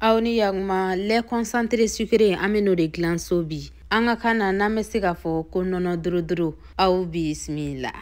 Aw ni yakuma lait concentré sucré an bɛ n'o de dilan so bi. An ka kan na n'an bɛ se k'a fɔ ko nɔnɔ dorodoro, aw bisimila.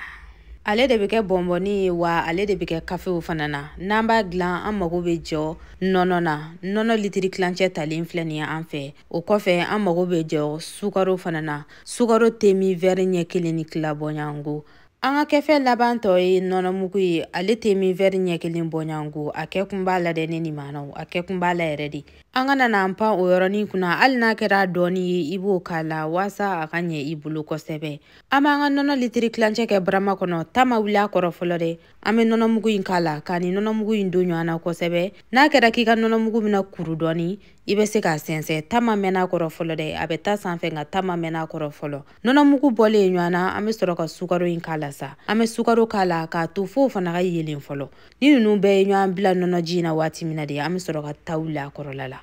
Ale de bɛ kɛ bɔnbɔnni ye wa ale de bɛ kɛ kafew fana na. N'an b'a dilan an mago bɛ jɔ nɔnɔ na. Nɔnɔ litiri tilancɛ talen filɛ nin ye an fɛ. O kɔfɛ an mago bɛ jɔ sukaro fana na. Sukaro temi wɛri ɲɛ 1 ni tila bɔɲɔgɔnko. An ka kɛfɛ laban tɔ ye nɔnɔmugu ye. Ale temi wɛri ɲɛ 1 bɔɲɔgɔnko. A kɛ kun b'a la dɛ ne ni maanaw. A kɛ kun b'a la yɛrɛ de. An kana n'an pan o yɔrɔnin kunna hali n'a kɛra dɔɔni ye i b'o k'a la walasa a ka ɲɛ i bolo kosɛbɛ. An b'an ka nɔnɔ litiri tilancɛ kɛ barama kɔnɔ. Ta ma wuli a kɔrɔ fɔlɔ dɛ. An bɛ nɔnɔmugu in k'a la k'a ni nɔnɔmugu in don ɲɔgɔn na kosɛbɛ. N'a kɛra k'i ka nɔnɔmugu bɛna kuru dɔɔni, i bɛ se k'a sɛnsɛn. Ta ma mɛn a kɔrɔ fɔlɔ dɛ. A bɛ ta sanfɛ nka ta ma mɛn a kɔrɔ fɔlɔ. Nɔnɔmugu bɔlen ɲɔgɔn na, an bɛ sɔrɔ ka sukaro in k'a la sa. An bɛ sukaro k'a la k'a to f'o fana ka yeelen fɔlɔ. Ni ninnu bɛɛ ye ɲɔgɔn bila nɔnɔji in na waati min na de, an bɛ sɔrɔ ka ta wuli a kɔrɔla la.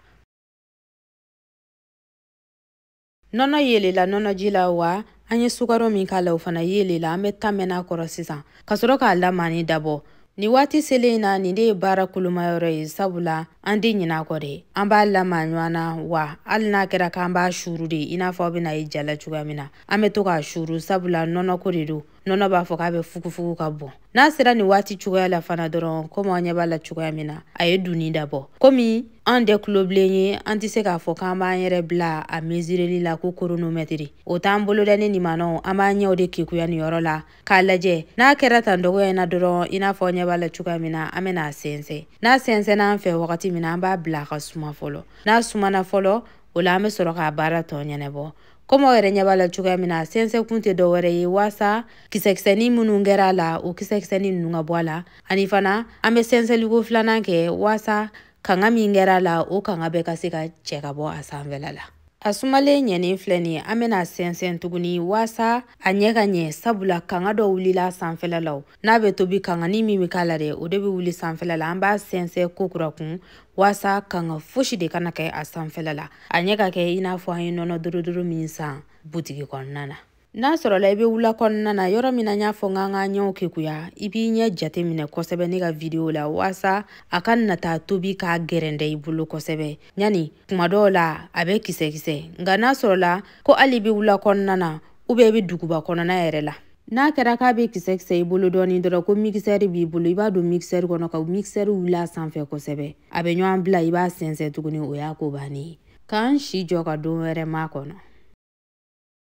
Nɔnɔ yeelela nɔnɔji la wa an ye sukaro min k'a la o fana yeelela. An bɛ ta mɛn a kɔrɔ sisan ka sɔrɔ k'a lamaani dabɔ. Nin waati selen in na nin de ye baara kolomayɔrɔ ye sabula an tɛ ɲinɛ a kɔ dɛ. An b'a lama ɲɔgɔn na wa hali n'a kɛra k'an b'a suuru de i n'a fɔ aw bɛna ye ja la cogoya min na. An bɛ to k'a suuru sabula nɔnɔko de don. Nɔnɔ b'a fɔ k'a bɛ fugufugu ka bɔn. N'a sera nin waati cogoya la fana dɔrɔn komi aw ɲɛ b'a la cogoya min na a ye dunni dabɔ. Komi an tɛ tulobilen ye an tɛ se k'a fɔ k'an b'an yɛrɛ bila a mesureli la ko chronomètre. O t'an bolo dɛ ne ni maanaw. An b'an ɲɛw de kekuya nin yɔrɔ la k'a lajɛ. N'a kɛra tan dɔgɔya in na dɔrɔn i n'a fɔ aw ɲɛ b'a la cogoya min na an bɛna a sɛnsɛn. N'a sɛnsɛnna an fɛ wagati min na an b'a bila a ka suma fɔlɔ. N'a sumana fɔlɔ o la an bɛ sɔrɔ k'a baara tɔ ɲɛnabɔ. Komi aw yɛrɛ ɲɛ b'a la cogoya min na a sɛnsɛn kun tɛ dɔwɛrɛ ye walasa kisɛkisɛnin minnu kɛra a la o kisɛkisɛnin ninnu ka bɔ a la. Ani fana an bɛ sɛnsɛnliko filanan kɛ walasa kanga min kɛra a la o kanga bɛɛ ka se ka cɛ ka bɔ a sanfɛla la. A sumalen ɲɛnen filɛ nin ye an bɛna sɛnsɛn tuguni walasa a ɲɛ ka ɲɛ sabula kanga dɔ wulila a sanfɛla la o. N'a bɛ tobi kangani min bɛ k'a la dɛ o de bɛ wuli sanfɛla la. An b'a sɛnsɛn ko kura kun walasa kanga fosi de kana kɛ a sanfɛla la. A ɲɛ ka kɛ i n'a fɔ an ye nɔnɔ dorodoro min san butigi kɔnɔna na. N'a sɔrɔla i bɛ wula kɔnɔna na yɔrɔ min na n y'a fɔ k'an ka ɲɛw kekuya i b'i ɲɛ jate minɛ kosɛbɛ ne ka video la walasa a ka nata tobi k'a gɛrɛndɛ i bolo kosɛbɛ. Ɲani kuma dɔw la a bɛ kisɛ kisɛ nka n'a sɔrɔla ko hali i bɛ wula kɔnɔna na ou bien i bɛ duguba kɔnɔna yɛrɛ la. N'a kɛra k'a bɛ kisɛ kisɛ i bolo dɔɔni dɔrɔn ko mixeur b'i bolo i b'a don mixeur kɔnɔ ka mixeur wuli a sanfɛ kosɛbɛ. A bɛ ɲɔgɔn bila i b'a sɛnsɛn tuguni o y'a ko bannen ye. K'an si jɔ ka don wɛrɛ makɔnɔ.